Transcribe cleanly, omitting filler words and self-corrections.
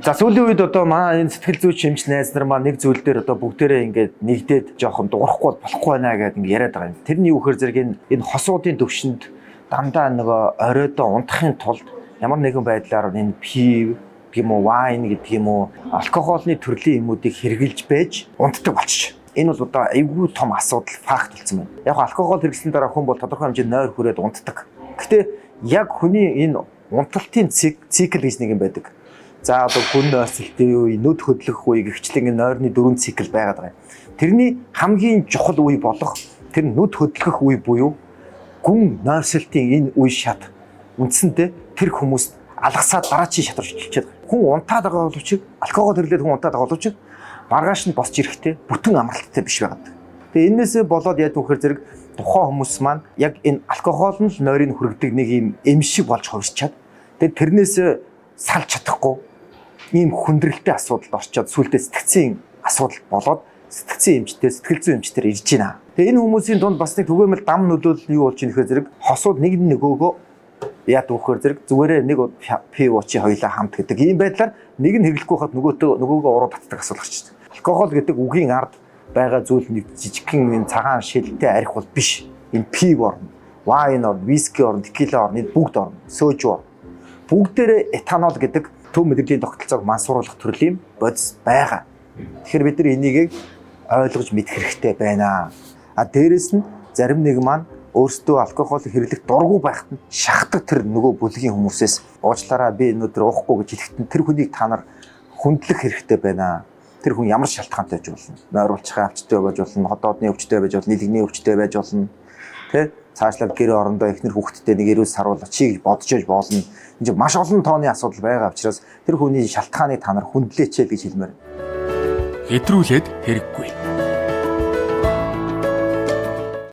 За, сүүлийн үед одоо манай энэ сэтгэл зүйч эмч найз нар маань нэг зүйл дээр одоо бүгдээрээ ингээд нэгдээд жоохон дуурахгүй болохгүй байна гэдэг ингээд яриад байгаа юм. Тэрний юу гэхээр зэрэг энэ хосуудын төвшөнд дандаа нөгөө оройдоо унтахын тулд ямар нэгэн байдлаар энэ пив гэх юм уу, wine гэдэг юм уу, алкоголны төрлийн юмнуудыг хэрэглэж байж унтдаг болчих. Энэ бол одоо айгүй том асуудал, факт болсон байна. Яг алкогол хэрэглэсэн дараа хүн бол тодорхой хэмжээнд нойр хүрээд унтдаг. Гэхдээ яг хүний энэ унталтын цикл гэж нэг юм байдаг. За, одоо гүн нойрсолтын үе, нүд хөдлөх үе гэгчлэн энэ нойрны дөрвөн цикл байгаад байгаа юм. Тэрний хамгийн чухал үе болох тэр нүд хөдлөх үе буюу гүн нойрсолтын энэ үе шат үндсэндээ тэр хүмүүст алгасаад дараачийн шат руу шилжчихээд байгаа. Хүн унтаад байгаа боловч, алкогол хэрэглээд хүн унтаад байгаа боловч маргааш нь босч ирэхдээ бүтэн амралттай биш байгаад. Тэгээ энээсээ болоод яадаг вэ гэхээр зэрэг тухайн хүмүүс маань яг энэ алкогол нь л нойрыг хүргэдэг нэг юм эм шиг болж хувирчаад, тэгээ тэрнээс салж чадахгүй ийм хүндрэлтэй асуудалд орчоод, сүүлдээ сэтгцийн асуудал болоод сэтгцийн эмчтэй, сэтгэл зүйн эмчтэр ирж байна. Тэгээ энэ хүмүүсийн дунд бас нэг түгээмэл дам нөлөөлөл нь юу болж ийм гэхээр зэрэг хосууд нэг нөгөөгөө яадаг вөхөр зэрэг зүгээрээ нэг пив уучи хоёлаа хамт гэдэг ийм байдлаар нэг нь хэрэглэхгүй хахад нөгөөгөө уруу татдаг асуудал гарч ирдэг. Алкогол гэдэг үгийн ард байгаа зүйл нэг жижигхэн энэ цагаан шилтэй арх бол биш. Энэ пив орно, wine орно, виски орно, текила орно, энэ бүгд орно, сөөжүү орно. Бүгдээрээ этанол гэдэг төв мэдрэлийн тогтолцоог мансууруулах төрлийн бодис байгаа. Тэгэхээр бид нар энийг ойлгож мэдэх хэрэгтэй байна. А дээрэс нь зарим нэг маань өөрсдөө алкогол хэрэглэх дургүй байхад нь шахдаг тэр нөгөө бүлгийн хүмүүсээс уучлаарай, би өнөөдөр уухгүй гэж хэлэхэд нь тэр хүнийг та нар хүндлэх хэрэгтэй байна. Тэр хүн ямар шалтгаантай байж болно. Нойруулчихын өвчтэй байж болно, ходоодны өвчтэй байж болно, нийлэгний өвчтэй байж болно. Тэ? Цаашлаад гэр орондоо эхнэр хүүхэдтэй нэг эрүүл саруул чи гэж бодож яж болно. Энд чинь маш олон тооны асуудал байгаа учраас тэр хүний шалтгааныг та нар хүндлээч л гэж хэлмээр. Хэтрүүлээд хэрэггүй.